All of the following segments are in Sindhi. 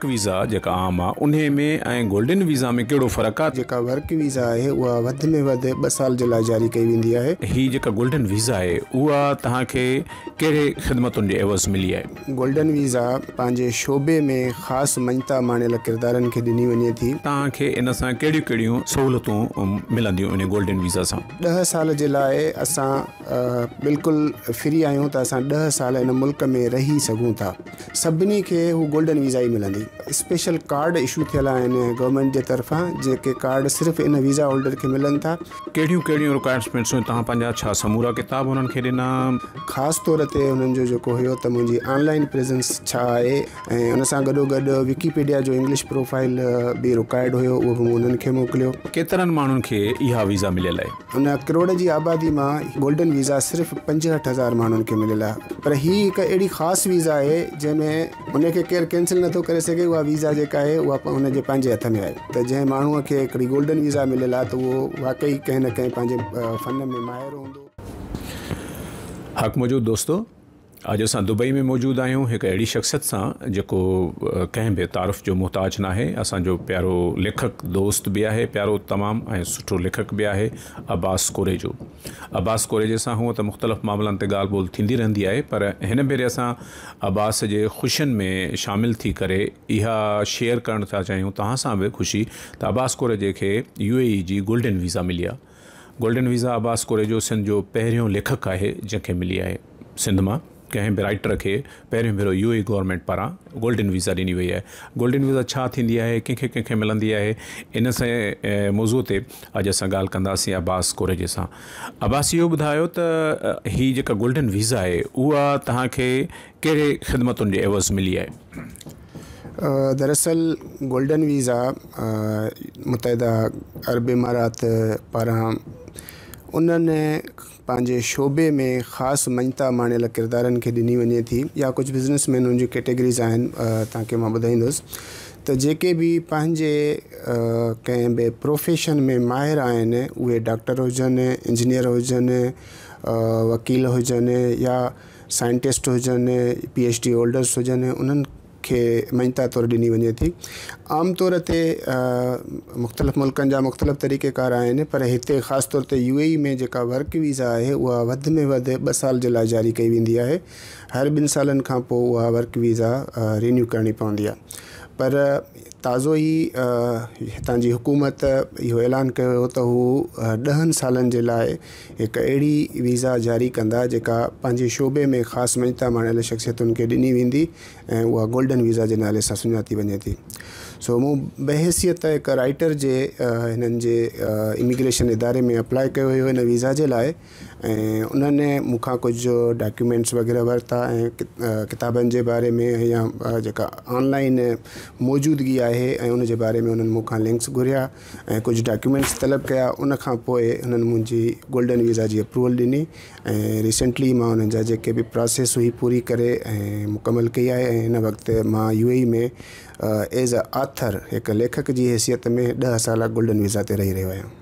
ورڪ ويزا جيڪا عام آ انهي ۾ ۽ گولڊن ويزا ۾ ڪهڙو فرق آ؟ جيڪا ورڪ ويزا آهي اها وڌ ۾ وڌ ٻه سال جي لاء جاري ڪئي ويندي آهي. هي جيڪا گولڊن ويزا آهي اها توهان کي ڪهڙي خدمتن جي عيوض ملي آهي؟ گولڊن ويزا پنهنجي شعبي ۾ خاص مڃتا ماڻيل ڪردارن کي ڏني وڃي ٿي. توهان کي ان سان ڪهڙيون ڪهڙيون سهولتون ملنديون انهي گولڊن ويزا سان؟ ڏهه سال جي لاء اسان بلڪل فري آهيون ته اسان ڏهه سال ان ملڪ ۾ رهي سگهون ٿا. سڀني کي هو گولڊن ويزا ئي ملندي. اسپيشل ڪارڊ اشو ٿيل آهن گورنمينٽ جي طرفان جيڪي ڪارڊ صرف ان ويزا هولڊر کي ملن ٿا. ڪهڙيون ڪهڙيون رڪوائرمينٽس هيون توهان پنهنجا ڇا سمورا ڪتاب انهن کي ڏنا؟ خاص طور تي انهن جو جيڪو هيو ته منهنجي آن لائين پريزنس ڇا آهي ۽ ان سان گڏو گڏ وڪيپيڊيا جو انگلش پروفائيل به رڪوائرڊ هيو اهو به مون انهن کي موڪليو. ڪيترن ماڻهن کي اها ويزا مليل آهي؟ ان ڪروڙ جي آبادي مان گولڊن ويزا صرف 65 هزار ماڻهن کي مليل آهي پر هي هڪ اهڙي خاص ويزا آهي جنهن ۾ ان کي ڪير ڪينسل نٿو ڪري سگهي. اها ويزا جيڪا آهي اها ان جي پنهنجي هٿ ۾ آهي ته جنهن ماڻهوء کي هڪڙي گولڊن ويزا مليل آهي ته اهو واقعي ڪنهن نه ڪنهن پنهنجي فن ۾ ماهر هوندو. حق موجود دوستو اڄ اسان دبئي ۾ موجود آهيون هڪ اهڙي شخصيت سان جيڪو ڪنهن به تعارف جو محتاج ناهي اسان جو پيارو ليکڪ دوست به آهي پيارو تمام ۽ سٺو ليکڪ به آهي عباس ڪوريجو عباس ڪوريجي سان هونء ته مختلف معاملن تي ڳالهه ٻولهه ٿيندي رهندي آهي پر هن ڀيري اسان عباس جي خوشين ۾ شامل ٿي ڪري اها شيئر ڪرڻ ٿا چاهيون توهان سان به خوشي ته عباس ڪوريجي کي يو اي اي جي گولڊن ويزا ملي آهي گولڊن ويزا عباس ڪوريجو سنڌ جو پهريون ليکڪ آهي جنهن کي ملي آهي. سنڌ مان ڪنهن به رائيٽر کي پهريون ڀيرو يو اي گورنمينٽ پاران گولڊن ويزا ڏني وئي آهي. گولڊن ويزا ڇا ٿيندي آهي، ڪنهن کي ڪنهن کي ملندي آهي، ان موضوع تي اڄ اسان ڳالهه ڪنداسين عباس ڪوريجي سان. عباس اهو ٻڌايو ته هي جيڪا گولڊن ويزا آهي اها توهان کي ڪهڙي خدمتن جي عيوض ملي آهي؟ دراصل گولڊن ويزا متحده عرب امارات پاران انهن پنهنجي شعبي ۾ خاص مڃتا ماڻيل ڪردارن کي ڏني وڃي ٿي يا ڪجهه بزنس مين ان جون ڪيٽيگريز آهن توهان کي مان ٻڌائيندس ته جيڪي به پنهنجي ڪنهن به پروفيشن ۾ ماهر آهن اهي ڊاڪٽر هجن انجنيئر هجن وڪيل هجن يا سائنٽسٽ هجن پي ايڇ ڊي هولڊرس هجن انهن کي مڃتا طور ڏني وڃي ٿي. عام طور تي مختلف ملڪن جا مختلف طريقه ڪار آهن پر هتي خاص طور تي يو اي اي ۾ جيڪا ورڪ ويزا آهي اها وڌ ۾ وڌ ٻه سال جي لاء جاري ڪئي ويندي آهي. هر ٻن سالن کان پوء اها ورڪ ويزا رينيو ڪرڻي پوندي آهي پر تازو ئي هتان جي حڪومت اهو اعلان ڪيو هو ته هو ڏهن سالن جي لاء هڪ اهڙي ويزا جاري ڪندا جيڪا پنهنجي شعبي ۾ خاص مڃتا ماڻيل شخصيتن کي ڏني ويندي ۽ اها گولڊن ويزا جي نالي سان سڃاتي وڃي ٿي. سو مون بحيثيت هڪ رائيٽر جي هنن جي اميگريشن اداري ۾ اپلاء ڪيو هيو هن ويزا جي لاء ۽ انهن مون کان ڪجهه ڊاڪيومينٽس وغيره ورتا ۽ ڪتابن جي باري ۾ يا جيڪا آن لائن موجودگي آهي ۽ ان جي باري ۾ انهن مون کان لنڪس گهريا ۽ ڪجهه ڊاڪيومينٽس طلب ڪيا ان کان پوء انهن منهنجي گولڊن ويزا جي اپروول ڏني ۽ ريسينٽلي مان انهن جا جيڪي به پراسيس هئي پوري ڪري ۽ مڪمل ڪئي آهي ۽ هن وقت مان U A E ۾ is a author هڪ ليکڪ جي حيثيت ۾ ڏهه سال گولڊن ويزا تي رهي رهيو آهيان.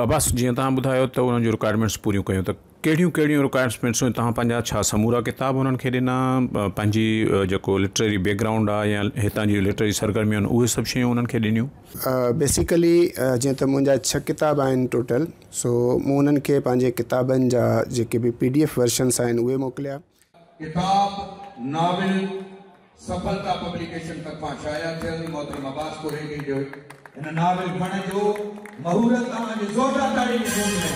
عباس جيئن توهان ٻڌايو ته انهن جون رڪوائرمينٽس پوريون ڪيون ته ڪهڙيون ڪهڙيون رڪوائرمينٽس هيون توهان پنهنجا ڇا سمورا ڪتاب انهن کي ڏنا پنهنجي جيڪو لٽريري بيڪ گرائونڊ آهي يا هتان جون لٽريري سرگرميون آهن اهي سڀ شيون انهن کي ڏنيون؟ بيسيڪلي جيئن ته منهنجا ڇهه ڪتاب آهن ٽوٽل سو مون انهن کي پنهنجي ڪتابن جا جيڪي به پي ڊي ايف ورشنس آهن اهي موڪليا. ڪتاب، ناول، سڦلتا پبليڪيشن طرفان شايع ٿيل محترم عباس ڪوريجي جو هن ناول بڻ جو مهورت اوهان جي زوردار تاڙين جي گونج ۾.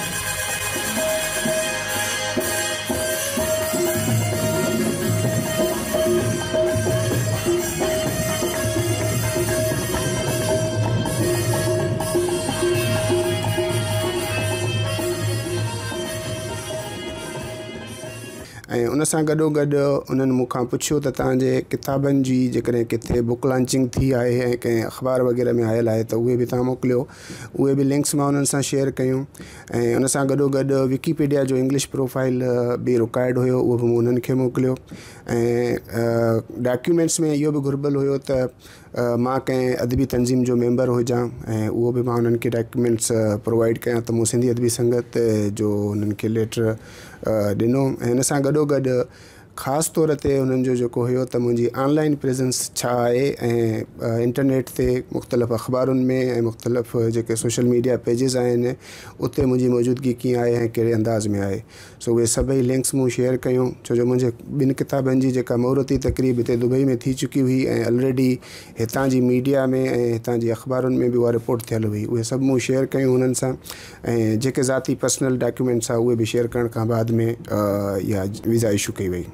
۽ ان سان گڏو گڏ انهن مون کان پڇيو ته توهان جي ڪتابن جي جيڪڏهن ڪٿي بڪ لانچنگ ٿي آهي ۽ ڪنهن اخبار وغيره ۾ آيل آهي ته اهي به توهان موڪليو اهي به لنڪس مان انهن سان شيئر ڪيون ۽ ان سان گڏو گڏ وڪيپيڊيا جو انگلش پروفائل به رڪوائرڊ هيو اهو به مون انهن کي موڪليو ۽ ڊاڪيومينٽس ۾ اهو به گهربل هيو ته مان ڪنهن ادبي تنظيم جو ميمبر هجان ۽ اهو به مان انهن کي ڊاڪيومينٽس پرووائيڊ ڪيان ته مون سنڌي ادبي سنگت جو انهن کي ليٽر ڏنو ۽ ان سان گڏو گڏ خاص طور تي انهن جو جيڪو هيو ته منهنجي آن لائن پريزنس ڇا آهي ۽ انٽرنيٽ تي مختلف اخبارن ۾ ۽ مختلف جيڪي سوشل ميڊيا پيجز آهن اتي منهنجي موجودگي ڪيئن آهي ۽ ڪهڙي انداز ۾ آهي. سو اهي سڀئي لنڪس مون شيئر ڪيون ڇو جو منهنجي ٻن ڪتابن جي جيڪا مهورتي تقريب هتي دبئي ۾ ٿي چڪي هئي ۽ الريڊي هتان جي ميڊيا ۾ ۽ هتان جي اخبارن ۾ به اها رپورٽ ٿيل هئي اهي سڀ مون شيئر ڪيون هنن سان ۽ جيڪي ذاتي پرسنل ڊاڪيومينٽس ها اهي به شيئر ڪرڻ کان بعد ۾ اها ويزا اشو ڪئي وئي.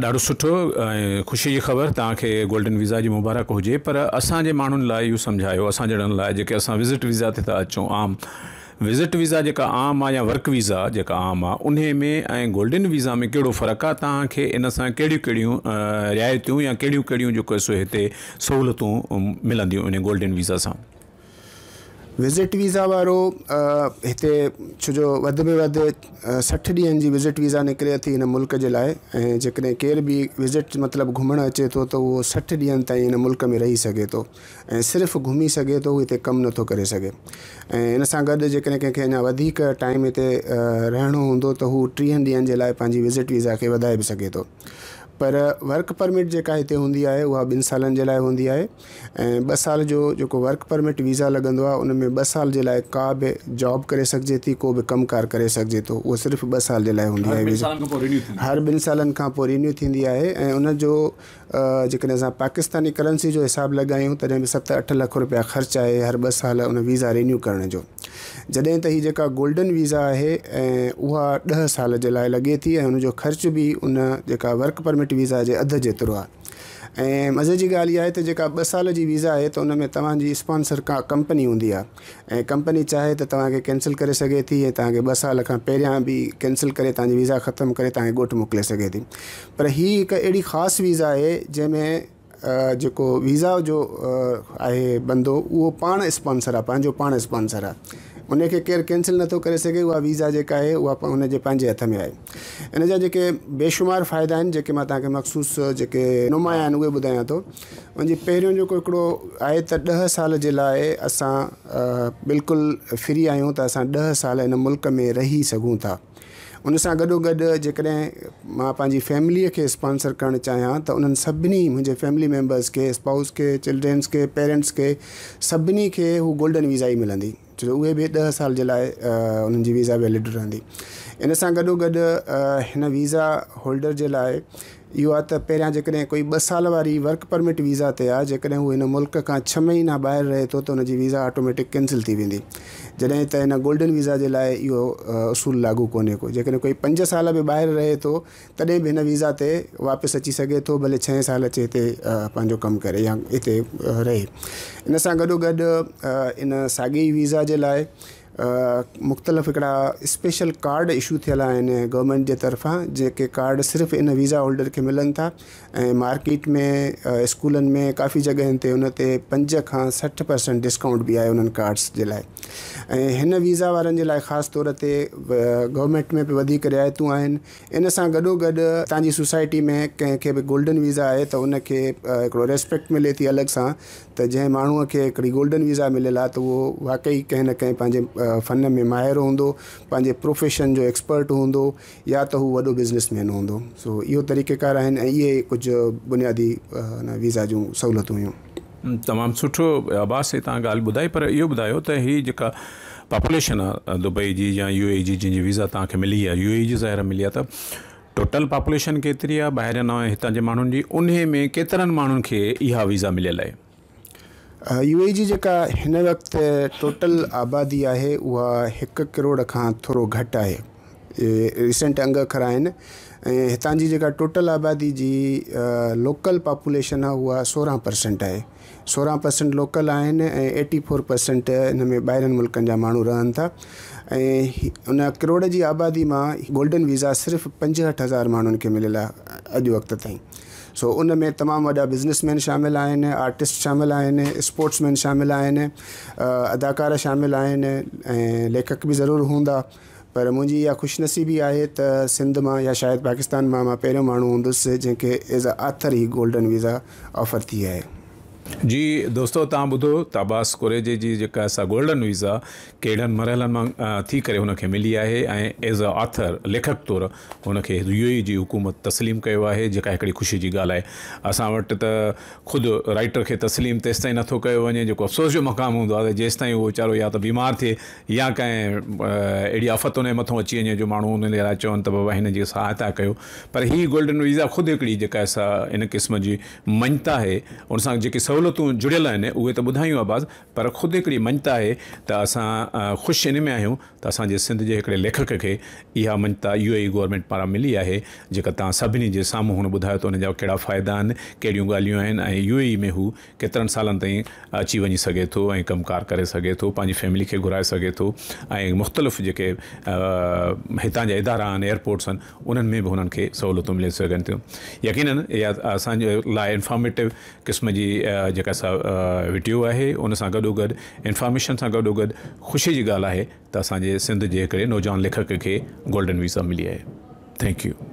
ڏاڍو سٺو ۽ خوشي جي خبر توهان کي گولڊن ويزا جي مبارڪ هجي پر اسان جي ماڻهن لاء اهو سمجهايو اسان جهڙن لاء جيڪي اسان وزٽ ويزا تي ٿا اچون عام وزٽ ويزا جيڪا عام آ يا ورڪ ويزا جيڪا عام آ انهي ۾ ۽ گولڊن ويزا ۾ ڪهڙو فرق آ توهان کي ان سان ڪهڙيون ڪهڙيون رعايتون يا ڪهڙيون ڪهڙيون جيڪو سو هتي سهولتون ملنديون انهي گولڊن ويزا سان. وزٽ ويزا وارو هتي ڇو جو وڌ ۾ وڌ 60 ڏينهن جي وزٽ ويزا نڪري ٿي هن ملڪ جي لاء ۽ جيڪڏهن ڪير به وزٽ مطلب گهمڻ اچي ٿو ته اهو 60 ڏينهن تائين هن ملڪ ۾ رهي سگهي ٿو ۽ صرف گهمي سگهي ٿو هتي ڪم نٿو ڪري سگهي ۽ ان سان گڏ جيڪڏهن ڪنهن کي اڃا وڌيڪ ٽائيم هتي رهڻو هوندو ته هو 30 ڏينهن جي لاء پنهنجي وزٽ ويزا کي وڌائي به سگهي ٿو پر ورڪ پرمٽ جيڪا هتي هوندي آهي اها 2 سالن جي لاء هوندي آهي ۽ 2 سال جو جيڪو ورڪ پرمٽ ويزا لڳندو آهي ان ۾ 2 سال جي لاء ڪا به جاب ڪري سگهجي ٿي، ڪو به ڪم ڪار ڪري سگهجي ٿو، اهو صرف 2 سال جي لاء هوندي آهي ويزا. هر 2 سالن کان پوء رينيو ٿيندي آهي ۽ ان جو جيڪڏهن اسان پاڪستاني ڪرنسي جو حساب لڳايون تڏهن به 7-8 لک روپيا خرچ آهي هر 2 سال ان ويزا رينيو ڪرڻ جو. جڏهن ته هي جيڪا گولڊن ويزا آهي ۽ اها 10 سال جي لاء لڳي ٿي ۽ ان جو خرچ به ان جيڪا ورڪ پرمٽ ويزا جي اڌ جيترو آهي ۽ مزي جي ڳالهه اها آهي ته جيڪا 2 سال جي ويزا آهي ته ان ۾ توهان جي اسپانسر ڪا ڪمپني هوندي آهي ۽ ڪمپني چاهي ته توهان کي ڪينسل ڪري سگهي ٿي ۽ توهان کي 2 سال کان پهريان به ڪينسل ڪري توهان جي ويزا ختم ڪري توهان کي ڳوٺ موڪلي سگهي ٿي پر هي هڪ اهڙي خاص ويزا آهي جنهن ۾ جيڪو ويزا جو آهي بندو اهو پاڻ اسپانسر آهي پنهنجو پاڻ اسپانسر آهي ان کي ڪير ڪينسل نٿو ڪري سگهي اها ويزا جيڪا آهي اها ان جي پنهنجي هٿ ۾ آهي ان جا جيڪي بيشمار فائدا آهن جيڪي مان توهان کي مخصوص جيڪي نمايان آهن اهي ٻڌايان ٿو ان جي پهريون جيڪو هڪڙو آهي ته 10 سال جي لاء اسان بلڪل فري آهيون ته اسان 10 سال ان ملڪ ۾ رهي سگهون ٿا ان سان گڏو گڏ جيڪڏهن مان پنهنجي فيمليء کي اسپانسر ڪرڻ چاهيان ته انهن سڀني منهنجي فيملي ميمبرس کي، اسپائوس کي، چلڊرينس کي، پيرنٽس کي سڀني کي هو گولڊن ويزا ئي ملندي ڇو جو اهي به 10 سال جي لاء انهن جي ويزا ويلڊ رهندي. ان سان گڏو گڏ هن ويزا هولڊر جي لاء اهو آهي ته پهريان جيڪڏهن ڪوئي 2 سال واري ورڪ پرمٽ ويزا تي آهي جيڪڏهن هو هن ملڪ کان 6 مهينا ٻاهر رهي ٿو ته ان جي ويزا آٽوميٽڪ ڪينسل ٿي ويندي جڏهن ته هن گولڊن ويزا جي لاء اهو اصول لاڳو ڪونهي ڪو جيڪڏهن ڪوئي 5 سال به ٻاهر رهي ٿو تڏهن به هن ويزا تي واپس اچي سگهي ٿو ڀلي ڇهين سال اچي هتي پنهنجو ڪم ڪري يا هتي رهي ان سان گڏو گڏ ان ساڳي ئي ويزا جي لاء مختلف هڪڙا اسپيشل ڪارڊ اشو ٿيل آهن گورنمينٽ جي طرفان جيڪي ڪارڊ صرف ان ويزا هولڊر کي ملن ٿا ۽ مارڪيٽ ۾ اسڪولن ۾ ڪافي جڳهين تي ان تي 5 کان 60% ڊسڪائونٽ به آهي انهن ڪارڊس جي لاء ۽ هن ويزا وارن جي لاء خاص طور تي گورنمينٽ ۾ به وڌيڪ رعايتون آهن ان سان گڏو گڏ توهان جي سوسائٽي ۾ ڪنهن کي به گولڊن ويزا آهي ته ان کي هڪڙو ريسپيڪٽ ملي ٿي الڳ سان ته جنهن ماڻهوء کي هڪڙي گولڊن ويزا مليل آهي ته اهو واقعي ڪنهن نه ڪنهن پنهنجي فن ۾ ماهر هوندو، پنهنجي پروفيشن جو ايڪسپرٽ هوندو يا ته هو وڏو بزنس مين هوندو. سو اهو طريقيڪار آهن ۽ اهي ڪجهه بنيادي ان ويزا جون سهولتون هيون. تمام سٺو عباس هي توهان ڳالهه ٻڌائي پر اهو ٻڌايو ته هي جيڪا پاپوليشن آهي دبئي جي يا يو اي جي جنهن جي ويزا توهان کي ملي آهي يو اي جي ظاهر ملي آهي ته ٽوٽل پاپوليشن ڪيتري آهي ٻاهرين ۽ هتان جي ماڻهن جي انهي ۾ ڪيترن ماڻهن کي اها ويزا مليل آهي؟ يو اي جي جيڪا هن وقت ٽوٽل آبادي آهي اها 1 ڪروڙ کان ٿورو گهٽ آهي اهي ريسنٽ انگ اکر آهن ۽ هتان جي جيڪا ٽوٽل آبادي جي لوڪل پاپوليشن آهي اها 16% آهي 16% لوڪل آهن ۽ 84% ان ۾ ٻاهرين ملڪن جا ماڻهو رهن ٿا ۽ ان ڪروڙ جي آبادي مان گولڊن ويزا صرف 65 هزار ماڻهن کي مليل آهي اڄ وقت تائين سو ان ۾ تمام وڏا بزنس مين شامل آهن، آرٽسٽ شامل آهن، اسپورٽس مين شامل آهن، اداڪار شامل آهن ۽ ليکڪ به ضرور هوندا پر منهنجي اها خوش نصيبي آهي ته سنڌ مان يا شايد پاڪستان مان مان پهريون ماڻهو هوندس جنهن کي as a author he golden visa offer ٿي آهي. جي دوستو توهان ٻڌو ته عباس ڪوريجي جي جيڪا سا گولڊن ويزا ڪهڙن مرحلن مان ٿي ڪري هن کي ملي آهي ۽ ايز اي آٿر ليکڪ طور هن کي يو اي اي جي حڪومت تسليم ڪيو آهي جيڪا هڪڙي خوشي جي ڳالهه آهي. اسان وٽ ته خود رائيٽر کي تسليم تيستائين نٿو ڪيو وڃي جيڪو افسوس جو مقام هوندو آهي ته جيستائين اهو ويچارو يا ته بيمار ٿئي يا ڪنهن اهڙي آفت ان جي مٿون اچي وڃي جو ماڻهو ان لاء چون ته بابا هن جي سهائتا ڪيو پر هي گولڊن ويزا خود هڪڙي جيڪا سا ان قسم جي مڃتا آهي، ان سان جيڪي سهولتون جڙيل آهن اهي ته ٻڌايون عباس پر خود هڪڙي مڃتا آهي ته اسان خوش ان ۾ آهيون ته اسان جي سنڌ جي هڪڙي ليکڪ کي اها مڃتا يو اي اي گورنمينٽ پاران ملي آهي جيڪا توهان سڀني جي سامهون هن ٻڌايو ته ان جا ڪهڙا فائدا آهن ڪهڙيون ڳالهيون آهن ۽ يو اي اي ۾ هو ڪيترن سالن تائين اچي وڃي سگهي ٿو ۽ ڪم ڪار ڪري سگهي ٿو پنهنجي فيملي کي گهرائي سگهي ٿو ۽ مختلف جيڪي هتان جا ادارا آهن ايئرپورٽس آهن انهن ۾ به هنن کي سهولتون ملي سگهن ٿيون. يقينن اها اسان جي لاء انفارميٽو قسم جي جيڪا سا وڊيو آهي ان سان گڏو گڏ انفارميشن سان گڏو گڏ خوشي جي ڳالهه آهي ته اسان جي سنڌ جي هڪڙي نوجوان ليکڪ کي گولڊن ويزا ملي آهي. Thank you.